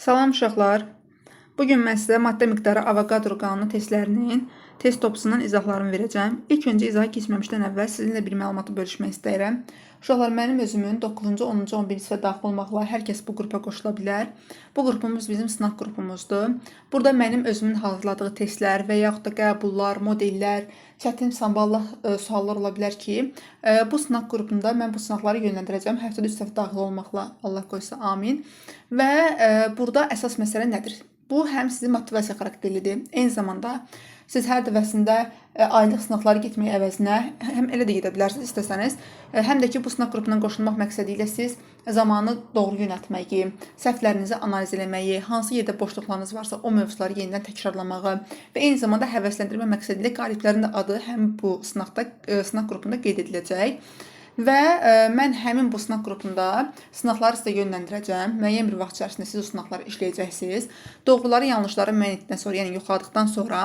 Salam uşaqlar. Bugün mən sizə maddə miqdarı Avogadro qanunu testlərinin test topusunun izahlarını verəcəm. İlk öncə izaha keçməmişdən əvvəl sizinlə bir məlumatı bölüşmək istəyirəm. Uşaqlar, mənim özümün 9-cu, 10-cu, 11-ci sinifə daxil olmaqla hər kəs bu qrupa qoşula bilər. Bu qrupumuz bizim sınaq qrupumuzdur. Burada mənim özümün hazırladığı testlər və yaxud da qəbullar, modellər, çətin samballı suallar ola bilər ki, bu sınaq qrupunda mən bu sınaqları yönləndirəcəm. Həftədə 3 dəfə daxil olmaqla, Allah qoysa, amin. Və burada əsas məsələ nədir? Bu həm sizin motivasiya xarakterlidir. Eyni zamanda siz hər dəfəsində aylıq sınaqlara getmək əvəzinə həm elə də gedə bilərsiniz istəsəniz, həm də ki bu sınaq qrupundan qoşulmaq məqsədi ilə siz zamanı doğru yönəltməyi, səhvlərinizi analiz eləməyi, hansı yerdə boşluqlarınız varsa o mövzuları yenidən təkrarlamağı və eyni zamanda həvəsləndirmə məqsədi ilə qaliblərin də adı həm bu sınaqda, sınaq qrupunda qeyd ediləcək. Və mən həmin bu sınaq qrupunda sınaqları sizə yönləndirəcəm. Müəyyən bir vaxt içərisində siz o sınaqları işləyəcəksiniz. Doğruları, yanlışları müəyyən etdikdən sonra, yəni yoxladıqdan sonra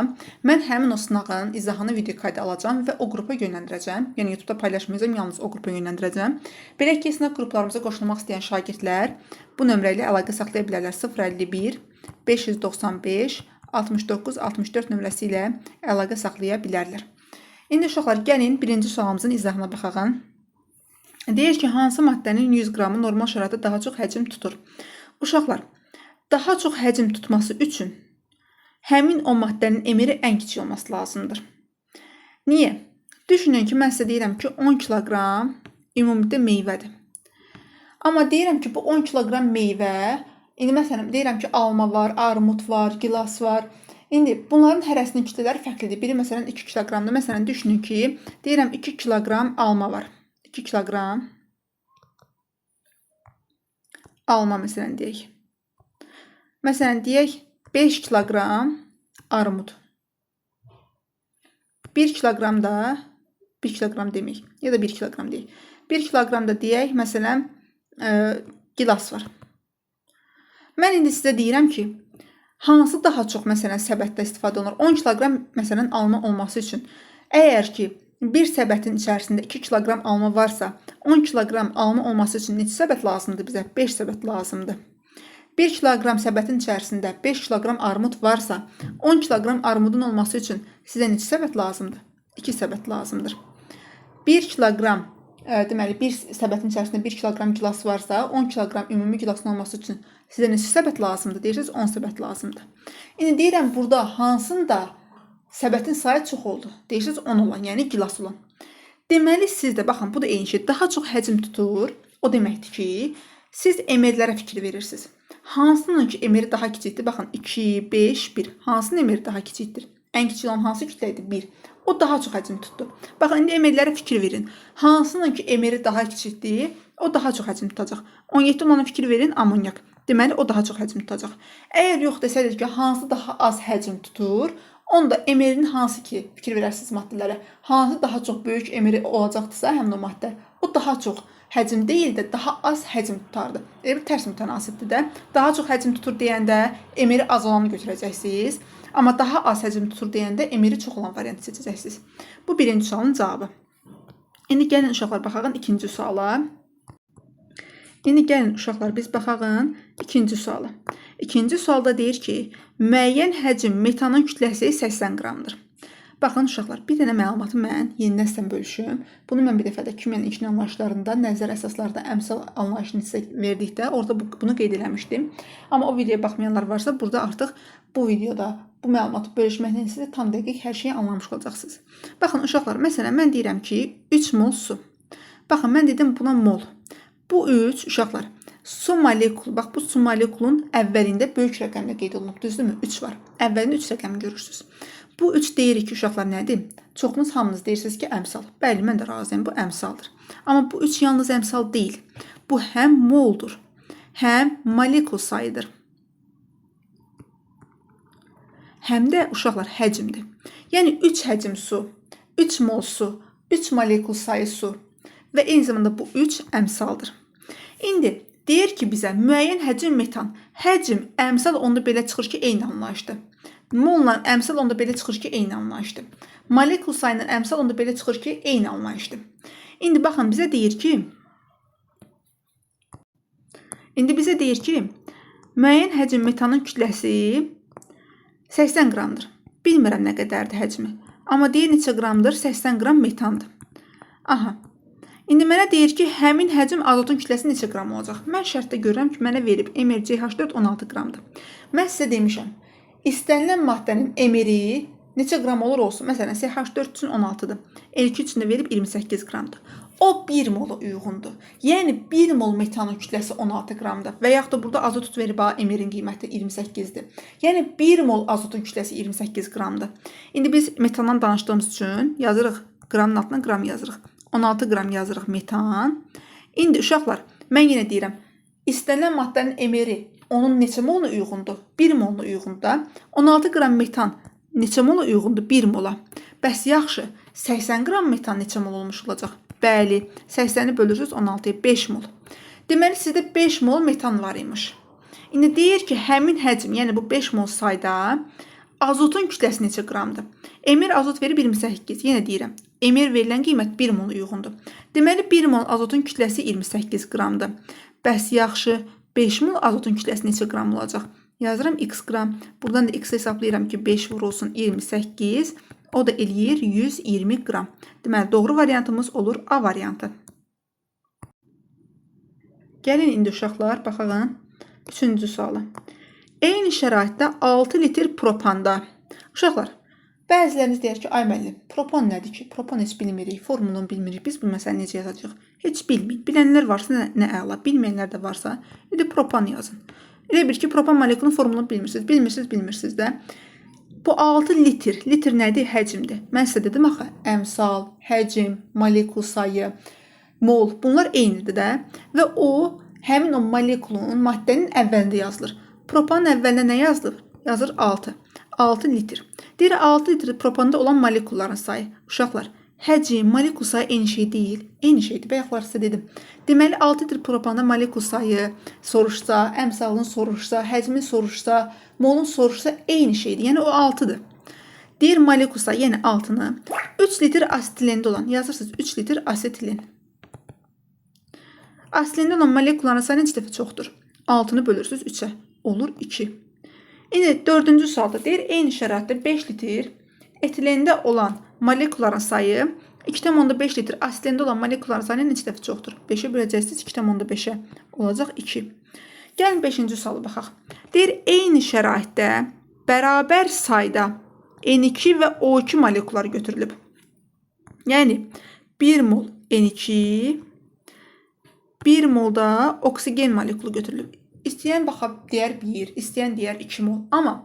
mən həmin o sınağın izahını video kayda alacağam və o qrupa yönləndirəcəm. Yəni YouTube-da paylaşmayacağam, yalnız o qrupa yönləndirəcəm. Belə ki, sınaq qruplarımıza qoşulmaq istəyən şagirdlər bu nömrə ilə əlaqə saxlaya bilərlər. 051 595 69 64 nömrəsi ilə əlaqə saxlaya bilərlər. İndi uşaqlar, gəlin birinci sualımızın izahına baxaq. Deyir ki, hansı maddənin 100 qramı normal şəraitdə daha çox həcm tutur? Uşaqlar, daha çox həcm tutması üçün həmin o maddənin emiri ən kiçik olması lazımdır. Niyə? Düşünün ki, mən sizə deyirəm ki, 10 kiloqram ümumilikdə meyvədir. Amma deyirəm ki, bu 10 kiloqram meyvə, indi məsələn deyirəm ki, alma var, armud var, gilas var. İndi bunların hərəsinin kütlələri fərqlidir. Biri məsələn 2 kiloqramdır. Məsələn düşünün ki, deyirəm 2 kiloqram alma var. 2 kiloqram alma məsələn deyək. Məsələn deyək 5 kiloqram armud. 1 kiloqram da 1 kiloqram deməyək ya da 1 kiloqram deyək. 1 kiloqram da deyək məsələn gilas var. Mən indi sizə deyirəm ki, hansı daha çox məsələn səbətdə istifadə olunur? 10 kiloqram məsələn alma olması üçün əgər ki bir səbətin içərisində 2 kiloqram alma varsa, 10 kiloqram alma olması üçün neçə səbət lazımdır bizə? 5 səbət lazımdır. 1 kiloqram səbətin içərisində 5 kiloqram armud varsa, 10 kiloqram armudun olması üçün sizə neçə səbət lazımdır? 2 səbət lazımdır. 1 kiloqram, deməli, bir səbətin içərisində 1 kiloqram gilas varsa, 10 kiloqram ümumi gilasın olması üçün sizə neçə səbət lazımdır? Deyirsiniz, 10 səbət lazımdır. İndi deyirəm, burada hansında səbətin sayı çox oldu? Deyirsiniz 10 olan, yəni gilas olan. Deməli siz də baxın, bu da eyni şey. Daha çox həcm tutur. O deməkdir ki, siz emirlərə fikir verirsiniz. Hansının ki emiri daha kiçikdir? Baxın 2, 5, 1. Hansının emiri daha kiçikdir? Ən kiçik olan hansı kütlə idi? 1. O daha çox həcm tutdu. Baxın, indi emirlərə fikir verin. Hansının ki emiri daha kiçikdir, o daha çox həcm tutacaq. 17 olana fikir verin, amonyak. Deməli, o daha çox həcm tutacaq. Əgər yox desəydik ki, hansı daha az həcm tutur, onda emirinin hansı ki, fikir verərsiniz maddələrə, hansı daha çox böyük emiri olacaqdırsa, həmin o maddə, o daha çox həcm deyil də daha az həcm tutardı. Elə bir tərs mütənasibdir də. Daha çox həcm tutur deyəndə emiri az olanı götürəcəksiniz. Amma daha az həcm tutur deyəndə emiri çox olan variantı seçəcəksiniz. Bu birinci sualın cavabı. İndi gəlin uşaqlar baxağın ikinci suala. İndi gəlin uşaqlar biz baxağın ikinci suala. İkinci sualda deyir ki, müəyyən həcm metanın kütləsi 80 qramdır. Baxın uşaqlar, bir dənə məlumatı mən yenidən sizə bölüşüm. Bunu mən bir dəfə də kimyanın ilkin anlayışlarında, nəzər əsaslarda əmsal anlayışını sizə verdikdə orada bunu qeyd eləmişdim. Amma o videoya baxmayanlar varsa, burada artıq bu videoda bu məlumatı bölüşməklə siz tam dəqiq hər şeyi anlamış olacaqsınız. Baxın uşaqlar, məsələn mən deyirəm ki, 3 mol su. Baxın, mən dedim buna mol. Bu 3 uşaqlar, su molekulu, bax bu su molekulun əvvəlində böyük rəqəmlə qeyd olunub, düzdürmü? 3 var. Əvvəlində 3 rəqəmi görürsünüz. Bu 3 deyirik ki, uşaqlar nədir? Çoxunuz hamınız deyirsiniz ki, əmsal. Bəli, mən də razıyam, bu əmsaldır. Amma bu 3 yalnız əmsal deyil. Bu həm moldur, həm molekul sayıdır. Həm də uşaqlar həcmdir. Yəni 3 həcm su, 3 mol su, 3 molekul sayı su və eyni zamanda bu 3 əmsaldır. İndi deyir ki bizə müəyyən həcm metan. Həcm, əmsal onda belə çıxır ki, eyni anlayışdır. Molla əmsal onda belə çıxır ki, eyni anlayışdır. Molekul sayından əmsal onda belə çıxır ki, eyni anlayışdır. İndi baxın bizə deyir ki, Müəyyən həcm metanın kütləsi 80 qramdır. Bilmirəm nə qədərdir həcmi. Amma deyir neçə qramdır? 80 qram metandır. Aha. İndi mənə deyir ki, həmin həcm azotun kütləsi neçə qram olacaq? Mən şərtdə görürəm ki, mənə verib MR CH4 16 qramdır. Mən sizə demişəm, istənilən maddənin MR-i neçə qram olur olsun. Məsələn, CH4 üçün 16-dır. N2 üçün də verib 28 qramdır. O 1 mola uyğundur. Yəni 1 mol metanın kütləsi 16 qramdır. Və yaxud da burada azot verib MR-in qiyməti 28-dir. Yəni 1 mol azotun kütləsi 28 qramdır. İndi biz metandan danışdığımız üçün yazırıq, qramın altına qram yazırıq. 16 qram yazırıq metan. İndi uşaqlar, mən yenə deyirəm, istənilən maddənin MR-i onun neçə moluna uyğundur? 1 moluna uyğundur da. 16 qram metan neçə mola uyğundur? 1 mola. Bəs yaxşı, 80 qram metan neçə mol olmuş olacaq? Bəli, 80-i bölürsünüz 16-ya 5 mol. Deməli, sizdə 5 mol metan var imiş. İndi deyir ki, həmin həcm, yəni bu 5 mol sayda azotun kütləsi neçə qramdır? MR azot verib 28. Yenə deyirəm, MR verilən qiymət 1 mol uyğundur. Deməli, 1 mol azotun kütləsi 28 qramdır. Bəs yaxşı, 5 mol azotun kütləsi neçə qram olacaq? Yazıram x qram. Buradan da x hesablayıram ki, 5 vurulsun 28. O da eləyir 120 qram. Deməli, doğru variantımız olur A variantı. Gəlin indi uşaqlar, baxaq üçüncü suala. Eyni şəraitdə 6 litr propanda. Uşaqlar, bəziləriniz deyər ki, ay müəllim, propan nədir ki? Propan heç bilmirik, formulunu bilmirik. Biz bu məsələni necə yazacağıq? Heç bilməyin. Bilənlər varsa nə əla, bilməyənlər də varsa, indi propan yazın. Elə bil ki, propan molekulunun formulunu bilmirsiniz. Bilmirsiniz, bilmirsiniz də. Bu 6 litr, litr nədir? Həcmdir. Mən sizə dedim axı, əmsal, həcm, molekul sayı, mol, bunlar eynidir də. Və o, həmin o molekulun, maddənin əvvəlində yazılır. Propanın əvvəlinə nə yazılır? Yazır 6. 6 litr. Deyir 6 litr propanda olan molekulların sayı. Uşaqlar, həcm, molekul sayı eyni şey deyil. Eyni şeydir. Bayaqlar sizə dedim. Deməli 6 litr propanda molekul sayı soruşsa, əmsalını soruşsa, həcmi soruşsa, molun soruşsa eyni şeydir. Yəni o 6-dır. Deyir molekul sayı, yəni 6-nı 3 litr asetilende olan yazırsınız 3 litr asetilen. Asetilende olan molekulların sayı neçə dəfə çoxdur? 6-nı bölürsünüz 3-ə. Olur 2. İndi dördüncü sualda deyir eyni şəraitdə 5 litr etilende olan molekulların sayı 2,5 litr asetilende olan molekulların sayı neçə dəfə çoxdur? 5-ə böləcəksiniz 2,5-ə olacaq 2. Gəlin 5-ci suala baxaq. Deyir eyni şəraitdə bərabər sayda N2 və O2 molekulları götürülüb. Yəni 1 mol N2, 1 mol da oksigen molekulu götürülüb. İstəyən baxa deyər 1, istəyən deyər 2 mol. Amma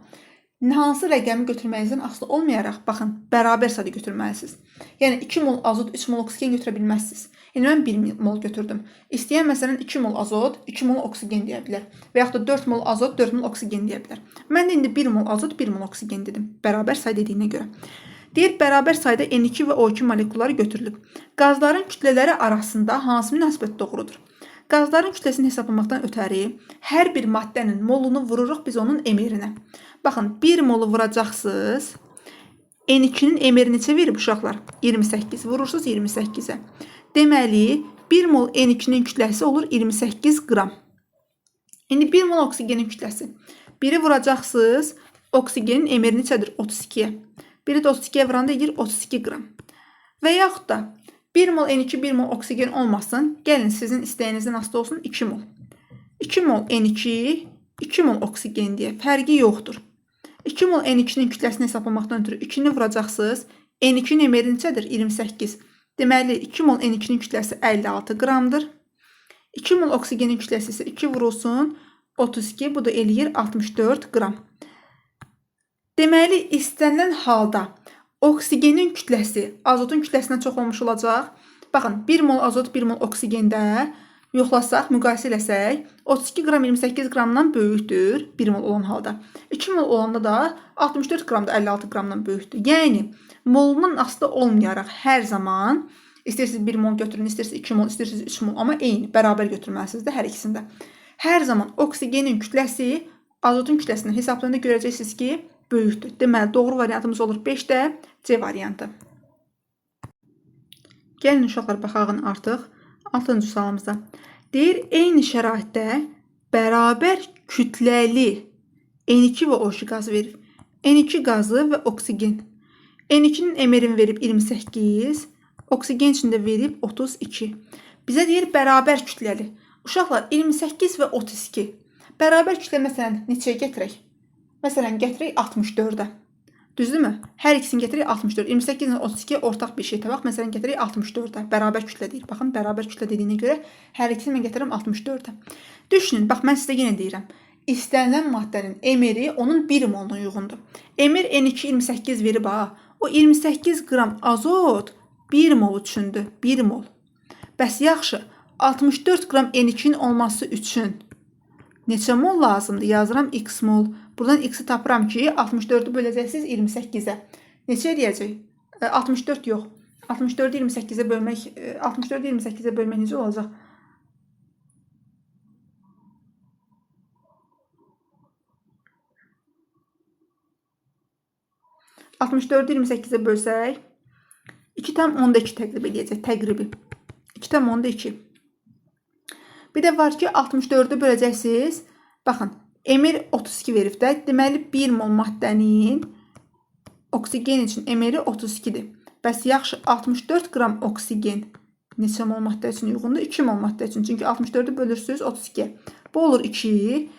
hansı rəqəmi götürməyinizdən asılı olmayaraq, baxın, bərabər sayda götürməlisiniz. Yəni 2 mol azot, 3 mol oksigen götürə bilməzsiniz. Yəni mən 1 mol götürdüm. İstəyən məsələn 2 mol azot, 2 mol oksigen deyə bilər. Və yaxud da 4 mol azot, 4 mol oksigen deyə bilər. Mən də indi 1 mol azot, 1 mol oksigen dedim. Bərabər say dediyinə görə. Deyir, bərabər sayda N2 və O2 molekulları götürülüb. Qazların kütlələri arasında hansı münasibət doğrudur? Qazların kütləsini hesablamaqdan ötəri hər bir maddənin molunu vururuq biz onun MR-inə. Baxın, 1 molu vuracaqsınız. N2-nin MR-i neçə verib uşaqlar? 28. Vurursunuz 28-ə. Deməli, 1 mol N2-nin kütləsi olur 28 qram. İndi 1 mol oksigenin kütləsi. 1-i vuracaqsınız. Oksigenin MR-i neçədir? 32-yə. Biri də 32-yə vuranda eləyir 32 qram. Və yaxud da 1 mol N2, 1 mol oksigen olmasın. Gəlin sizin istəyinizdən asılı olsun 2 mol. 2 mol N2, 2 mol oksigen deyə fərqi yoxdur. 2 mol N2-nin kütləsini hesablamaqdan ötürü 2-ni vuracaqsınız. N2-nin MR-i neçədir? 28. Deməli 2 mol N2-nin kütləsi 56 qramdır. 2 mol oksigenin kütləsi isə 2 vurulsun 32. Bu da eləyir 64 qram. Deməli istənilən halda oksigenin kütləsi azotun kütləsindən çox olmuş olacaq. Baxın, 1 mol azot, 1 mol oksigendə yoxlasaq, müqayisə eləsək, 32 qram 28 qramdan böyükdür 1 mol olan halda. 2 mol olanda da 64 qram da 56 qramdan böyükdür. Yəni, molundan asılı olmayaraq hər zaman istəyirsiniz 1 mol götürün, istəyirsiniz 2 mol, istəyirsiniz 3 mol, amma eyni, bərabər götürməlisiniz də hər ikisində. Hər zaman oksigenin kütləsi azotun kütləsindən hesablayanda görəcəksiniz ki, böyükdür. Deməli, doğru variantımız olur 5-də C variantı. Gəlin uşaqlar baxaq artıq 6-cı sualımıza. Deyir, eyni şəraitdə Bərabər kütləli N2 və O2 qazı verib. N2 qazı və oksigen. N2-nin MR-ini verib 28, oksigen üçün də verib 32. Bizə deyir bərabər kütləli. Uşaqlar 28 və 32. Bərabər kütlə məsələn neçəyə gətirək? Məsələn gətirək 64-ə. Düzdürmü? Hər ikisini gətirək 64. 28 ilə 32 ortaq bir şey tapaq. Məsələn gətirək 64-ə. Bərabər kütlə deyir. Baxın, bərabər kütlə dediyinə görə hər ikisini mən gətirirəm 64-ə. Düşünün, bax mən sizə yenə deyirəm. İstənilən maddənin MR-i onun 1 moluna uyğundur. MR N2 28 verib ha. O 28 qram azot 1 mol üçündür. 1 mol. Bəs yaxşı, 64 qram N2-nin olması üçün neçə mol lazımdır? Yazıram x mol. Buradan x-i tapıram ki, 64-ü böləcəksiniz 28-ə. Neçə eləyəcək? 64 yox. 64-ü 28-ə bölmək, 64-ü 28-ə bölmək necə olacaq? ...64-ü 28-ə bölsək... 2,2 təqrib eləyəcək. Təqribi. 2,2. Bir də var ki, 64-ü böləcəksiniz. Baxın, MR 32 verib də. Deməli, 1 mol maddənin oksigen üçün MR-i 32-dir. Bəs yaxşı, 64 qram oksigen neçə mol maddə üçün uyğundur? 2 mol maddə üçün. Çünki 64-ü bölürsünüz 32-yə. Bu olur 2.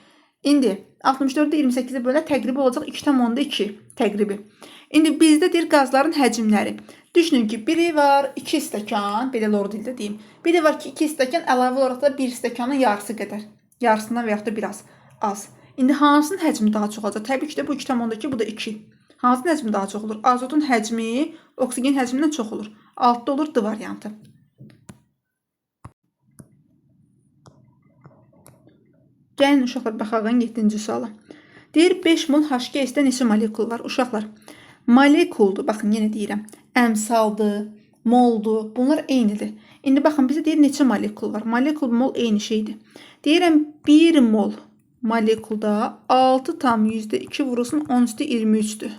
İndi 64-ü 28-ə bölə təqribi olacaq 2,2 təqribi. İndi bizdə deyir qazların həcmləri. Düşünün ki, biri var 2 stəkan, belə loru dildə deyim. Biri var ki, 2 stəkan, əlavə olaraq da 1 stəkanın yarısı qədər. Yarısından və yaxud da biraz az. İndi hansının həcmi daha çox olacaq? Təbii ki də bu 2,2, bu da 2. Hansının həcmi daha çox olur? Azotun həcmi oksigen həcmindən çox olur. Altda olur D variantı. Gəlin uşaqlar baxaq 7-ci suala. Deyir 5 mol HGS-də neçə molekul var? Uşaqlar, molekuldur. Baxın yenə deyirəm. Əmsaldır, moldur. Bunlar eynidir. İndi baxın bizə deyir neçə molekul var? Molekul, mol eyni şeydir. Deyirəm 1 mol molekulda 6,2 vurulsun 10 üstü 23-dür.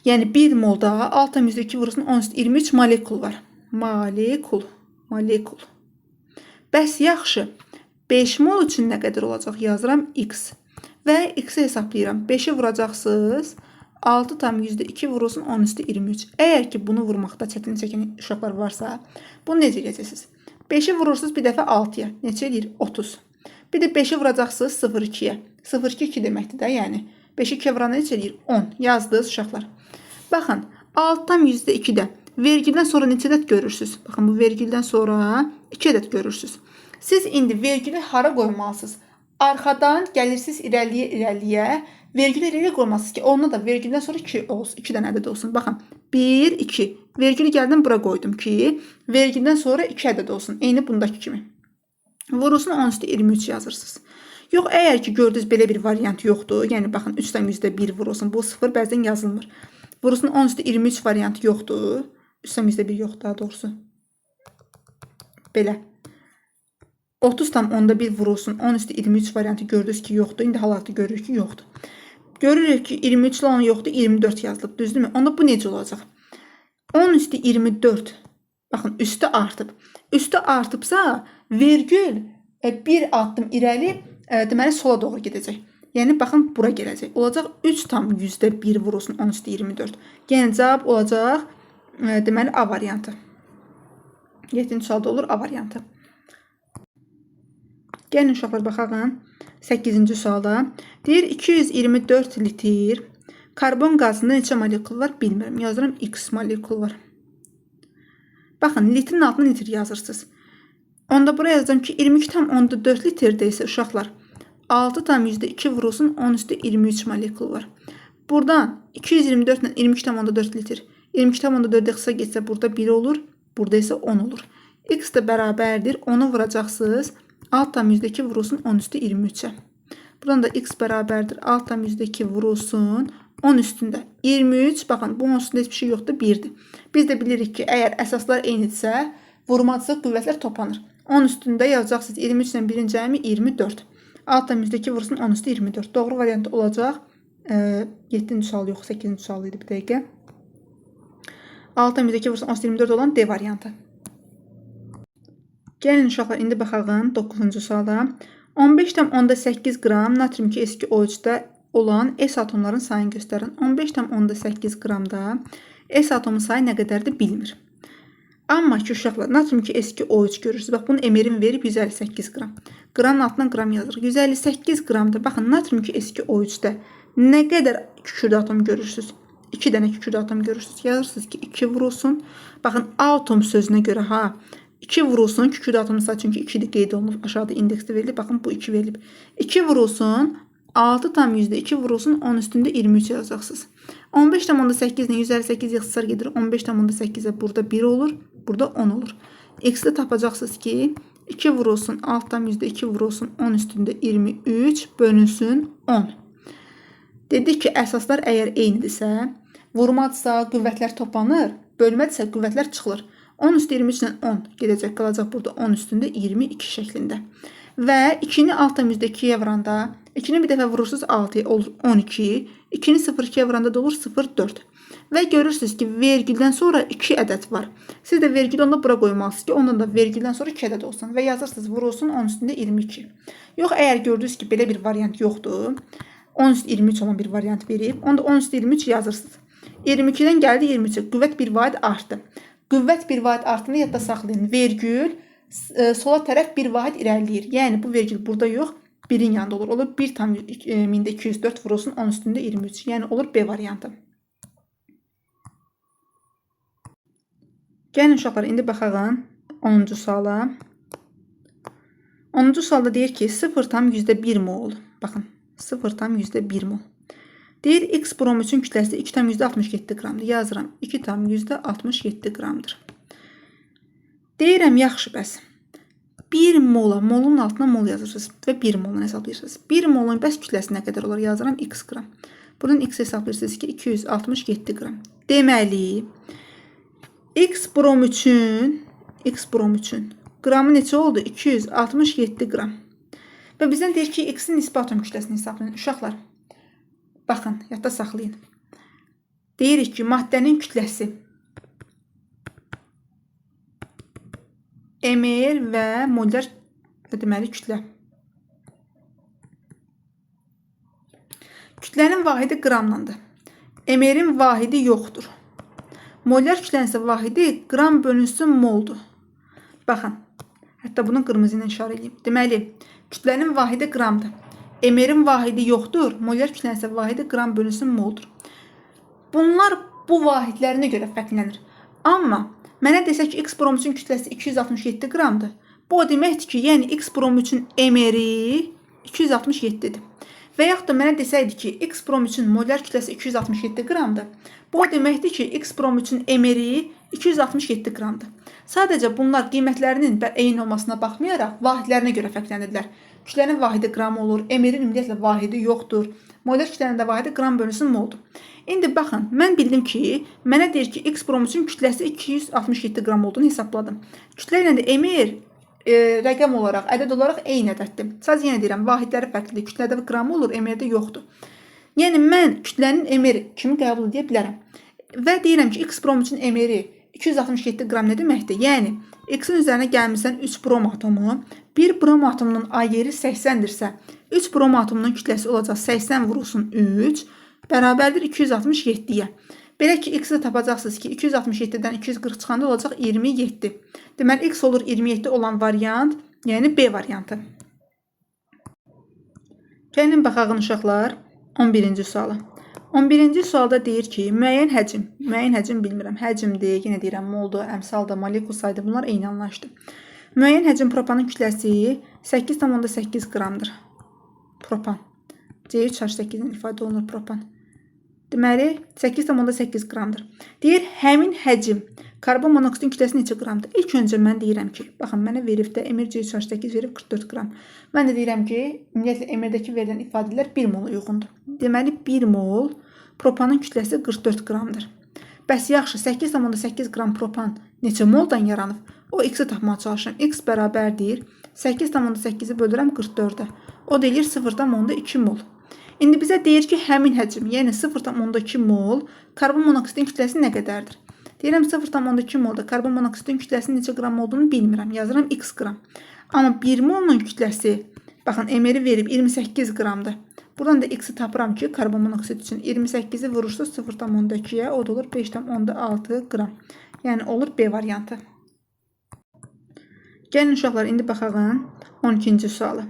Yəni 1 molda 6,2 vurulsun 10 üstü 23 molekul var. Molekul, molekul. Bəs yaxşı. 5 mol üçün nə qədər olacaq? Yazıram x. Və x-i hesablayıram. 5-i vuracaqsınız. 6,2 vurulsun 10 üstü 23. Əgər ki bunu vurmaqda çətinlik çəkən uşaqlar varsa, bunu necə eləyəcəksiniz? 5-i vurursunuz bir dəfə 6-ya. Neçə eləyir? 30. Bir də 5-i vuracaqsınız 0,2-yə. 0,2 2 deməkdir də, yəni. 5-i 2-yə vuranda neçə eləyir? 10. Yazdınız uşaqlar. Baxın, 6,2-də vergüldən sonra neçə ədəd görürsünüz? Baxın, bu vergüldən sonra 2 ədəd görürsünüz. Siz indi vergülü hara qoymalısınız? Arxadan gəlirsiniz irəliyə, irəliyə. Vergülü irəliyə qoymalısınız ki, onda da vergüldən sonra 2 olsun, 2 dənə ədəd olsun. Baxın, 1, 2. Vergülü gəldim bura qoydum ki, vergüldən sonra 2 ədəd olsun. Eyni bundakı kimi. Vurulsun 10 üstü 23 yazırsınız. Yox, əgər ki gördünüz belə bir variant yoxdur. Yəni baxın 3,1 vurulsun. Bu 0 bəzən yazılmır. Vurulsun 10 üstü 23 variantı yoxdur. 3,1 yox daha doğrusu. Belə. 30,1 vurulsun 10 üstü 23 variantı gördünüz ki yoxdur. İndi hal-hazırda görürük ki yoxdur. Görürük ki 23 ile 10 yoxdur. 24 yazılıb. Düzdürmü? Onda bu necə olacaq? 10 üstü 24. Baxın üstü artıb. Üstü artıbsa vergül bir addım irəli deməli sola doğru gedəcək. Yəni baxın bura gələcək. Olacaq 3,1 vurulsun 10 üstü 24. Yəni cavab olacaq deməli A variantı. 7-ci sualda olur A variantı. Gəlin uşaqlar baxaq 8-ci suala. Deyir 224 litr karbon qazında neçə molekul var bilmirəm. Yazıram x molekul var. Baxın litrin altına litr yazırsınız. Onda buraya yazacağım ki 22,4 litrdə isə uşaqlar 6,2 vurulsun 10 üstü 23 molekul var. Buradan 224 ilə 22,4 litr. 22,4 qısa getsə burada 1 olur. Burada isə 10 olur. X də bərabərdir. 10-u vuracaqsınız. 6,2 vurulsun 10 üstü 23'e. Buradan da x bərabərdir. 6,2 vurulsun 10 üstündə 23. Baxın bu 10 üstündə heç bir şey yoxdur. 1-dir. Biz də bilirik ki, əgər əsaslar eynidirsə, vurmadırsa qüvvətlər toplanır. 10 üstündə yazacaqsınız 23 ilə 1-in cəmi 24. 6,2 vurulsun 10 üstü 24. Doğru variant olacaq. 7-ci sual yox, 8-ci sual idi bir dəqiqə. 6,2 vurulsun 10 üstü 24 olan D variantı. Gəlin uşaqlar, indi baxaq 9-cu suala. 15,8 qram natrium 2S2O3-də olan S atomların sayını göstərin. 15,8 qramda S atomu sayı nə qədərdir bilmir. Amma ki uşaqlar, natrium 2S2O3 görürsünüz. Bax, bunun MR-in verib 158 qram. Qramın altına qram yazırıq. 158 qramda baxın natrium 2S2O3-də nə qədər kükürd atom görürsünüz? 2 dənə kükürd atom görürsünüz. Yazırsınız ki 2 vurulsun. Baxın atom sözünə görə ha 2 vurulsun kükürd atomu sayı çünki 2-dir qeyd olunub aşağıda indeksdə verilib. Baxın bu 2 verilib. 2 vurulsun 6,2 vurulsun 10 üstündə 23 yazacaqsınız. 15,8 ilə 158 ixtisar gedir. 15,8-ə burada 1 olur, burada 10 olur. X-də tapacaqsınız ki 2 vurulsun 6,2 vurulsun 10 üstündə 23 bölünsün 10. Dedik ki, əsaslar əgər eynidirsə, vurmadırsa qüvvətlər toplanır, bölmədirsə qüvvətlər çıxılır. 10 üstü 23 ilə 10 gedəcək, qalacaq burada 10 üstündə 22 şəklində. Və 2-ni 6,2-yə vuranda, 2-ni bir dəfə vurursunuz 6-ya olur 12, 2-ni 0,2-yə vuranda da olur 0,4. Və görürsünüz ki, vergüldən sonra 2 ədəd var. Siz də vergülü onda bura qoymalısınız ki, ondan da vergüldən sonra 2 ədəd olsun. Və yazırsınız vurulsun 10 üstündə 22. Yox, əgər gördünüz ki, belə bir variant yoxdur, 10 üstü 23 olan bir variant verib, onda 10 üstü 23 yazırsınız. 22-dən gəldi 23-ə, qüvvət bir vahid artdı. Qüvvət bir vahid artdığını yadda saxlayın. Vergül sola tərəf bir vahid irəliləyir. Yəni bu vergül burada yox, 1-in yanında olur. Olur 1,204 vurulsun 10 üstündə 23. Yəni olur B variantı. Gəlin uşaqlar, indi baxaq 10-cu suala. 10-cu sualda deyir ki 0,1 mol. Baxın 0,1 mol. Deyir X brom üçün kütləsi 2,67 qramdır. Yazıram 2,67 qramdır. Deyirəm yaxşı bəs. 1 mola, molun altına mol yazırsınız və 1 molunu hesablayırsınız. 1 molun bəs kütləsi nə qədər olar? Yazıram x qram. Buradan x hesablayırsınız ki 267 qram. Deməli X brom üçün qramı neçə oldu? 267 qram. Və bizdən deyir ki, X-in nisbi atom kütləsini hesablayın. Uşaqlar, baxın, yadda saxlayın. Deyirik ki, maddənin kütləsi MR və molyar deməli kütlə. Kütlənin vahidi qramlandır. MR-in vahidi yoxdur. Molyar kütlənin isə vahidi qram bölünsün moldur. Baxın, hətta bunu qırmızı ilə işarə edeyim. Deməli, kütlənin vahidi qramdır. MR-in vahidi yoxdur. Molyar kütlənin isə vahidi qram bölünsün moldur. Bunlar bu vahidlərinə görə fərqlənir. Amma mənə desək ki, X brom üçün kütləsi 267 qramdır. Bu o deməkdir ki, yəni X brom üçün MR-i 267-dir. Və yaxud da mənə desəydi ki, X brom üçün molyar kütləsi 267 qramdır. Bu o deməkdir ki, X brom üçün MR-i 267 qramdır. Sadəcə bunlar qiymətlərinin eyni olmasına baxmayaraq vahidlərinə görə fərqlənirlər. Kütlənin vahidi qram olur, MR-in ümumiyyətlə vahidi yoxdur. Molyar kütlənin də vahidi qram bölünsün moldur. İndi baxın, mən bildim ki, mənə deyir ki, X brom üçün kütləsi 267 qram olduğunu hesabladım. Kütlə ilə də MR rəqəm olaraq, ədəd olaraq eyni ədəddir. Sadəcə yenə deyirəm, vahidləri fərqlidir. Kütlədə qram olur, MR-də yoxdur. Yəni mən kütlənin MR kimi qəbul edə bilərəm. Və deyirəm ki, X brom üçün MR-i 267 qram nə deməkdir? Yəni X-in üzərinə gəlmirsən 3 brom atomu, 1 brom atomunun A yeri 80-dirsə, 3 brom atomunun kütləsi olacaq 80 vurulsun 3 bərabərdir 267-yə. Belə ki, x-i tapacaqsınız ki, 267-dən 240 çıxanda olacaq 27. Deməli, x olur 27 olan variant, yəni B variantı. Gəlin baxaq uşaqlar 11-ci suala. 11-ci sualda deyir ki, müəyyən həcm bilmirəm, həcmdir, yenə deyirəm, moldur, əmsaldır, molekul sayıdır, bunlar eyni anlayışdır. Müəyyən həcm propanın kütləsi 8,8 qramdır. Propan. C3H8 ilə ifadə olunur propan. Deməli, 8,8 qramdır. Deyir, həmin həcm karbon monoksidin kütləsi neçə qramdır? İlk öncə mən deyirəm ki, baxın, mənə verib də MR C3H8 verib 44 qram. Mən də deyirəm ki, ümumiyyətlə MR-dəki verilən ifadələr 1 mola uyğundur. Deməli, 1 mol propanın kütləsi 44 qramdır. Bəs yaxşı, 8,8 qram propan neçə moldan yaranıb? O x-i tapmağa çalışıram. X bərabərdir. 8,8-i bölürəm 44-ə. O da eləyir 0,2 mol. İndi bizə deyir ki, həmin həcm, yəni 0,2 mol karbon monoksidin kütləsi nə qədərdir? Deyirəm 0,2 molda karbon monoksidin kütləsinin neçə qram olduğunu bilmirəm. Yazıram x qram. Amma 1 molun kütləsi, baxın, MR-i verib 28 qramdır. Buradan da x-i tapıram ki, karbon monoksid üçün 28-i vurursunuz 0,2-yə, o da olur 5,6 qram. Yəni olur B variantı. Gəlin uşaqlar, indi baxaq 12-ci suala.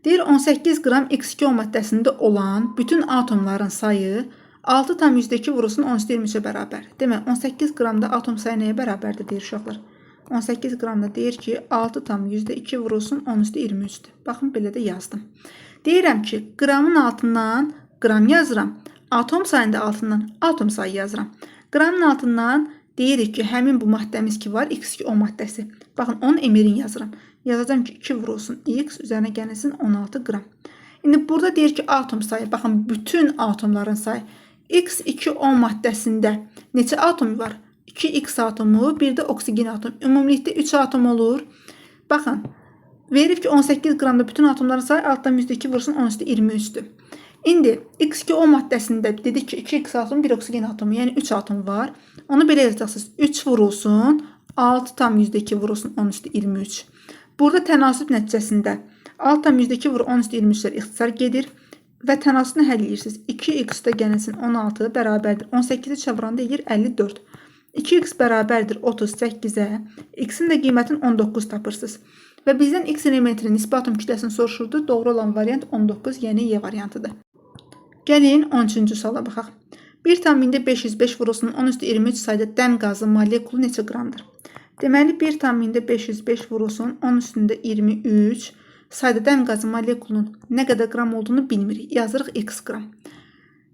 Deyir 18 qram X2O maddəsində olan bütün atomların sayı 6,2 vurulsun 10 üstü 23-ə bərabər. Demək 18 qramda atom sayı nəyə bərabərdir deyir uşaqlar. 18 qramda deyir ki 6,2 vurulsun 10 üstü 23-dür. Baxın belə də yazdım. Deyirəm ki qramın altından qram yazıram. Atom sayının da altından atom sayı yazıram. Qramın altından deyirik ki həmin bu maddəmiz ki var X2O maddəsi. Baxın onun MR-ini yazıram. Yazacağım ki 2 vurulsun X üzərinə gəlsin 16 qram. İndi burada deyir ki atom sayı. Baxın bütün atomların sayı. X2O maddəsində neçə atom var? 2X atomu, bir də oksigen atomu. Ümumilikdə 3 atom olur. Baxın, verib ki 18 qramda bütün atomların sayı 6,2 vurulsun 10 üstü 23-dür. İndi X2O maddəsində dedik ki 2X atomu, 1 oksigen atomu, yəni 3 atom var. Onu belə yazacaqsınız. 3 vurulsun 6,2 vurulsun 10 üstü 23. Burada tənasüb nəticəsində 6,2 vur 10 üstü 23-lər ixtisar gedir. Və tənasübünü həll edirsiniz. 2x də gəlsin 16 bərabərdir. 18-i çevirəndə eləyir 54. 2x bərabərdir 38-ə. X-in də qiymətini 19 tapırsınız. Və bizdən X elementinin nisbi atom kütləsini soruşurdu. Doğru olan variant 19, yəni Y variantıdır. Gəlin 13-cü suala baxaq. 1,505 vurulsun 10 üstü 23 sayda dəm qazı molekulu neçə qramdır? Deməli 1,505 vurulsun 10 üstündə 23 sayda dəm qazı molekulunun nə qədər qram olduğunu bilmirik. Yazırıq x qram.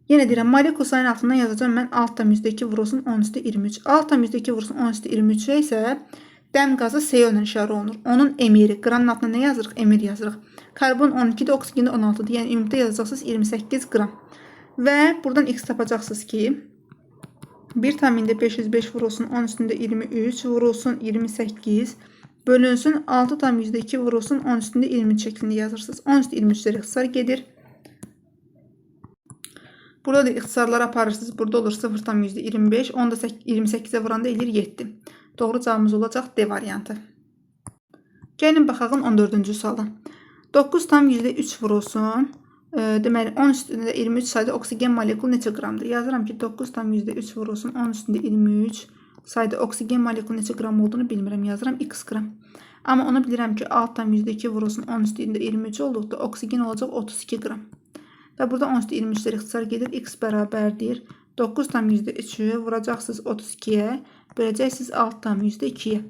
Yenə deyirəm, molekul sayının altından yazacağım mən 6,2 vurulsun 10 üstü 23. 6,2 vurulsun 10 üstü 23-ə isə dəm qazı CO ilə işarə olunur. Onun MR-i, qramın altına nə yazırıq? MR yazırıq. Karbon 12-dir, oksigen də 16-dır. Yəni ümumilikdə yazacaqsınız 28 qram. Və buradan x tapacaqsınız ki 1,505 vurulsun 10 üstündə 23 vurulsun 28 bölünsün 6,2 vurulsun 10 üstündə 23 şəklində yazırsınız. 10 üstü 23-lər ixtisar gedir. Burada da ixtisarları aparırsınız. Burada olur 0,25. Onu da 28-ə vuranda eləyir 7. Doğru cavabımız olacaq D variantı. Gəlin baxaq 14-cü suala. 9,3 vurulsun. Deməli 10 üstündə 23 sayda oksigen molekulu neçə qramdır? Yazıram ki 9,3 vurulsun 10 üstündə 23 sayda oksigen molekulu neçə qram olduğunu bilmirəm. Yazıram x qram. Amma onu bilirəm ki 6,2 vurulsun 10 üstündə 23 olduqda oksigen olacaq 32 qram. Və burada 10 üstü 23-lər ixtisar gedir. X bərabərdir. 9,3-ü vuracaqsınız 32-yə, böləcəksiniz 6,2-yə.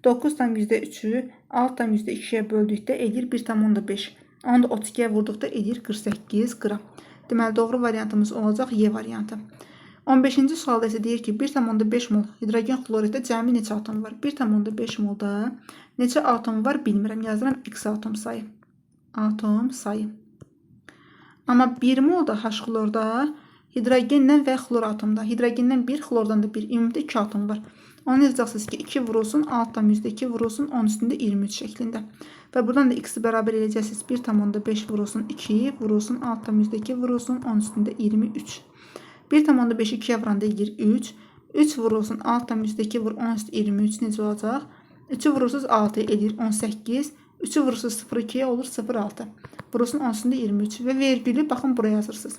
9,3-ü 6,2-yə böldükdə eləyir 1,5. Onu da 32-yə vurduqda eləyir 48 qram. Deməli doğru variantımız olacaq Y variantı. 15-ci sualda isə deyir ki 1,5 mol hidrogen xloriddə cəmi neçə atom var? 1,5 molda neçə atom var bilmirəm. Yazıram x atom sayı. Atom sayı. Amma 1 molda H xlorda hidrogenlə və xlor atomda. Hidrogendən 1, xlordan da 1. Ümumilikdə 2 atom var. Onu yazacaqsınız ki 2 vurulsun 6,2 vurulsun 10 üstündə 23 şəklində. Və buradan da x-i bərabər eləyəcəksiniz. 1,5 vurulsun 2 vurulsun 6,2 vurulsun 10 üstündə 23. 1,5-i 2-yə vuranda eləyir 3. 3 vurulsun 6,2 vur 10 üstü 23 necə olacaq? 3-ü vurursunuz 6 eləyir 18. 3-ü vurursunuz 0,2-yə olur 0,6. Vurulsun 10 üstündə 23 və vergülü baxın buraya yazırsınız.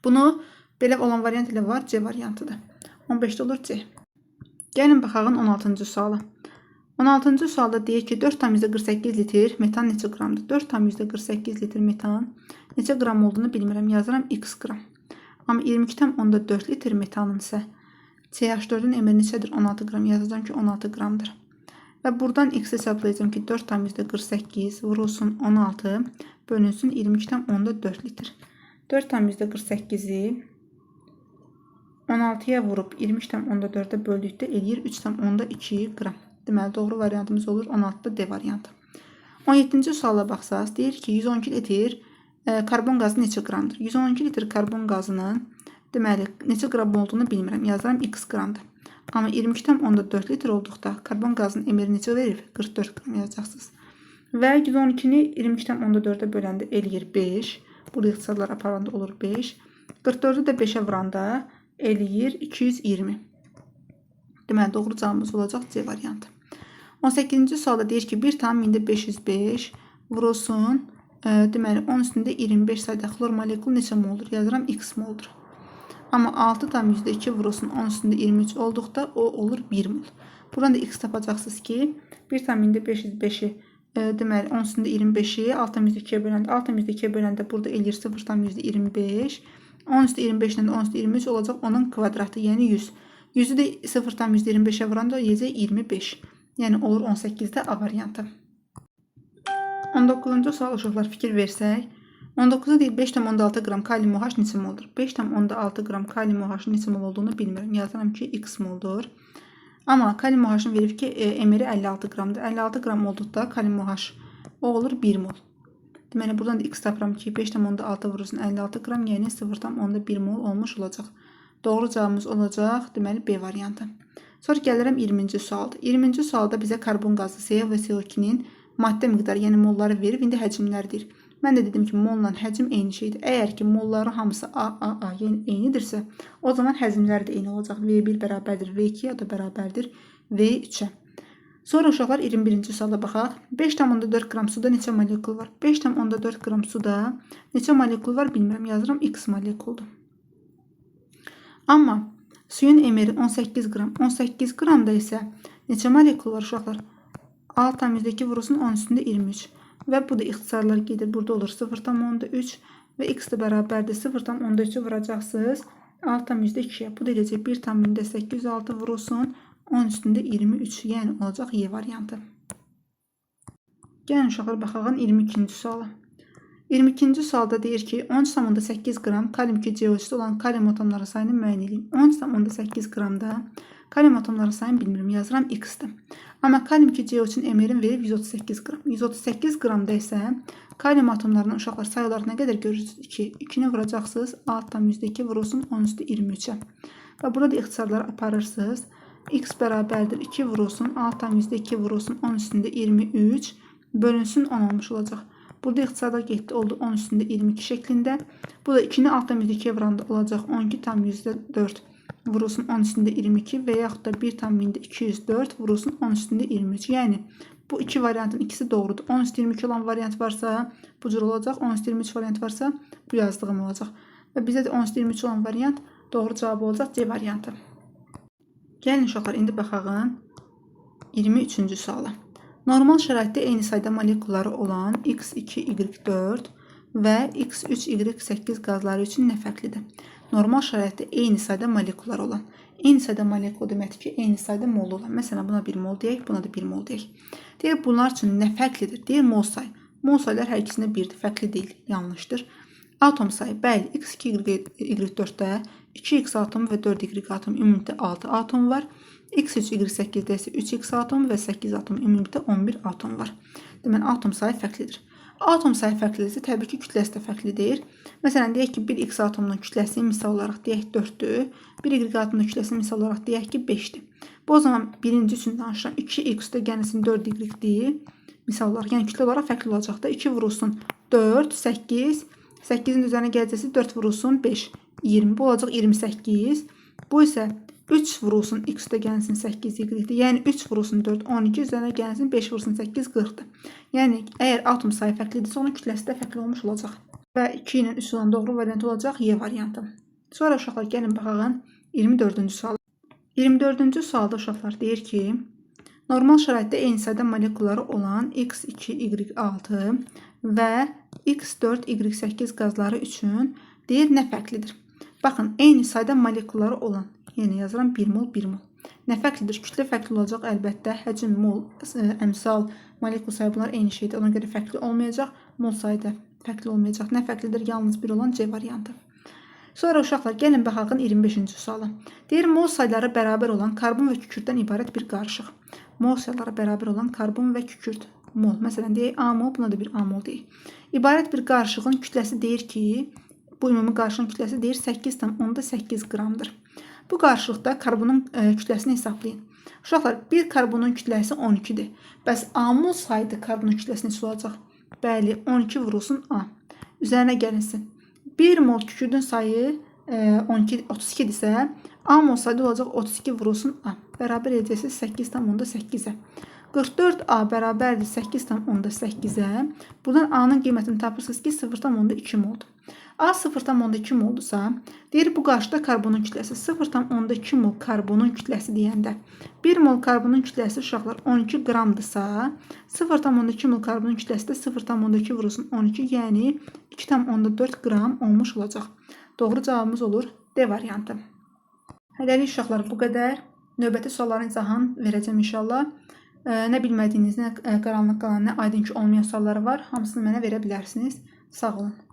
Bunu belə olan variant ilə var, C variantıdır. 15-də olur C. Gəlin baxaq 16-cı suala. 16-cı sualda deyir ki 4,48 litr metan neçə qramdır? 4,48 litr metan neçə qram olduğunu bilmirəm. Yazıram x qram. Amma 22,4 litr metanın isə CH4-ün MR neçədir? 16 qram. Yazacağım ki 16 qramdır. Və buradan x hesablayacağım ki 4,48 vurulsun 16 bölünsün 22,4 litr. 4,48-i 16-ya vurub 23,4-ə böldükdə eləyir 3,2 qram. Deməli doğru variantımız olur 16-da D variantı. 17-ci suala baxsaq deyir ki 112 litr karbon qazı neçə qramdır? 112 litr karbon qazının deməli neçə qram olduğunu bilmirəm. Yazıram x qramdır. Amma 22,4 litr olduqda karbon qazının MR neçə verib? 44 qram yazacaqsınız. Və 112-ni 22,4-ə böləndə eləyir 5. Burada ixtisarlar aparanda olur 5. 44-ü də 5-ə vuranda eləyir 220. Deməli, doğru cavabımız olacaq C variantı. 18-ci sualda deyir ki, 1,505 vurulsun, deməli, 10 üstündə 25 sayda xlor molekulu neçə moldur? Yazıram, x moldur. Amma 6,2 vurulsun 10 üstündə 23 olduqda o olur 1 mol. Buradan da x tapacaqsınız ki, 1,505-i deməli 10 üstündə 25-i 6,2-yə böləndə 6,2-yə böləndə burada eləyir 0,25. 10 üstü 25 ilə 10 üstü 23 olacaq onun kvadratı, yəni 100. 100-ü də 0,25-ə vuranda eləyəcək 25. Yəni olur 18-də A variantı. 19-cu sual uşaqlar fikir versək. 19-da deyir 5,6 qram kalium OH neçə moldur? 5,6 qram kalium OH-ın neçə mol olduğunu bilmirəm. Yazıram ki, x moldur. Amma kalium OH-ın verib ki, MR-i 56 qramdır. 56 qram olduqda kalium OH o olur 1 mol. Deməli, buradan da x tapıram ki, 5,6 vurulsun 56 qram, yəni 0,1 mol olmuş olacaq. Doğru cavabımız olacaq, deməli, B variantı. Sonra gəlirəm 20-ci sualda. 20-ci sualda bizə karbon qazı CO və CO2-nin maddə miqdarı, yəni molları verib, indi həcmlər deyir. Mən də dedim ki, molla həcm eyni şeydir. Əgər ki, molların hamısı A, A, A, yəni eynidirsə, o zaman həcmlər də eyni olacaq. V1 bərabərdir V2, o da bərabərdir V3-ə. Sonra uşaqlar 21-ci suala baxaq. 5,4 qram suda neçə molekul var? 5,4 qram suda neçə molekul var bilmirəm. Yazıram x molekuldur. Amma suyun MR-i 18 qram. 18 qramda isə neçə molekul var uşaqlar? 6,2 vurulsun 10 üstündə 23. Və bu da ixtisarlar gedir. Burada olur 0,3 və x də bərabərdir 0,3-ü vuracaqsınız 6,2-yə. Bu da eləyəcək 1,806 vurulsun 10 üstündə 23. Yəni olacaq Y variantı. Gəlin uşaqlar baxaq 22-ci suala. 22-ci sualda deyir ki, 13,8 qram kalium 2 CO3-də olan kalium atomları sayını müəyyən edin. 13,8 qramda kalium atomları sayını bilmirəm. Yazıram x-dir. Amma kalium 2 CO3-ün MR-in verib 138 qram. 138 qramda isə kalium atomlarının uşaqlar say olaraq nə qədər görürsünüz? 2. 2-ni vuracaqsınız. 6,2 vurulsun 10 üstü 23-ə. Və burada ixtisarları aparırsınız. X bərabərdir 2 vurulsun 6,2 vurulsun 10 üstündə 23 bölünsün 10 olmuş olacaq. Burada ixtisarlar getdi, oldu 10 üstündə 22 şəklində. Bu da 2-ni 6,2-yə vuranda olacaq 12,4 vurulsun 10 üstündə 22 və yaxud da 1,204 vurulsun 10 üstündə 23. Yəni bu iki variantın ikisi doğrudur. 10 üstü 22 olan variant varsa bu cür olacaq. 10 üstü 23 variant varsa bu yazdığım olacaq. Və bizə də 10 üstü 23 olan variant doğru cavabı olacaq C variantı. Gəlin uşaqlar indi baxaq 23-cü suala. Normal şəraitdə eyni sayda molekulları olan X2, Y4 və X3, Y8 qazları üçün nə fərqlidir? Normal şəraitdə eyni sayda molekullar olan. Eyni sayda molekul deməkdir ki, eyni sayda mol olan. Məsələn, buna 1 mol deyək, buna da 1 mol deyək. Deyir, bunlar üçün nə fərqlidir? Deyir, mol sayı. Mol saylar hər ikisində 1-dir, fərqli deyil, yanlışdır. Atom sayı, bəli, X2, Y4-də 2X atomu və 4Y atomu, ümumilikdə 6 atom var. X3, Y8-də isə 3X atomu və 8 atom, ümumilikdə 11 atom var. Deməli, atom sayı fərqlidir. Atom sayı fərqlidirsə, təbii ki, kütləsi də fərqlidir. Məsələn, deyək ki, bir X atomunun kütləsi misal olaraq deyək 4-dür. Bir Y atomunun kütləsi misal olaraq deyək ki, 5-dir. Bu o zaman birinci üçün danışıram. 2X də gəlsin 4Y-dir. Misal olaraq, yəni kütlə olaraq fərqli olacaq da. 2 vurulsun 4, 8. 8-in üzərinə gələcəksə 4 vurulsun 5, 20. Bu olacaq 28. Bu isə 3 vurulsun x də gəlsin 8y-dir. Yəni 3 vurulsun 4, 12 üzərinə gəlsin 5 vurulsun 8, 40-dır. Yəni əgər atom sayı fərqlidirsə, onun kütləsi də fərqli olmuş olacaq. Və 2 ilə 3 olan doğru variant olacaq Y variantı. Sonra uşaqlar gəlin baxaq 24-cü suala. 24-cü sualda uşaqlar deyir ki, normal şəraitdə eyni sayda molekulları olan X2, Y6 və X4, Y8 qazları üçün deyir nə fərqlidir? Baxın, eyni sayda molekulları olan, yəni yazıram 1 mol, 1 mol. Nə fərqlidir? Kütlə fərqli olacaq əlbəttə. Həcm, mol, əmsal, molekul sayı bunlar eyni şeydir. Ona görə fərqli olmayacaq. Mol sayı da fərqli olmayacaq. Nə fərqlidir? Yalnız bir olan C variantı. Sonra uşaqlar gəlin baxaq 25-ci suala. Deyir mol sayları bərabər olan karbon və kükürddən ibarət bir qarışıq. Mol sayları bərabər olan karbon və kükürd. Mol. Məsələn deyək A mol, buna da bir A mol deyək. İbarət bir qarışığın kütləsi deyir ki, bu ümumi qarışığın kütləsi deyir 8,8 qramdır. Bu qarışıqda karbonun kütləsini hesablayın. Uşaqlar, bir karbonun kütləsi 12-dir. Bəs A mol saydı karbonun kütləsi necə olacaq? Bəli, 12 vurulsun A. Üzərinə gəlinsin. 1 mol kükürdün sayı 12, 32-dirsə, A mol sayı olacaq 32 vurulsun A. bərabər edəcəksiniz 8,8-ə. 44A bərabərdir 8,8-ə. Buradan A-nın qiymətini tapırsınız ki, 0,2 moldur. A 0,2 moldursa, deyir bu qarşıda karbonun kütləsi 0,2 mol karbonun kütləsi deyəndə 1 mol karbonun kütləsi uşaqlar 12 qramdırsa, 0,2 mol karbonun kütləsi də 0,2 vurulsun 12, yəni 2,4 qram olmuş olacaq. Doğru cavabımız olur D variantı. Hələlik uşaqlar bu qədər. Növbəti sualların izahını verəcəm inşallah. Nə bilmədiyiniz, nə qaranlıq qalan, nə aydın ki olmayan sualları var. Hamısını mənə verə bilərsiniz. Sağ olun.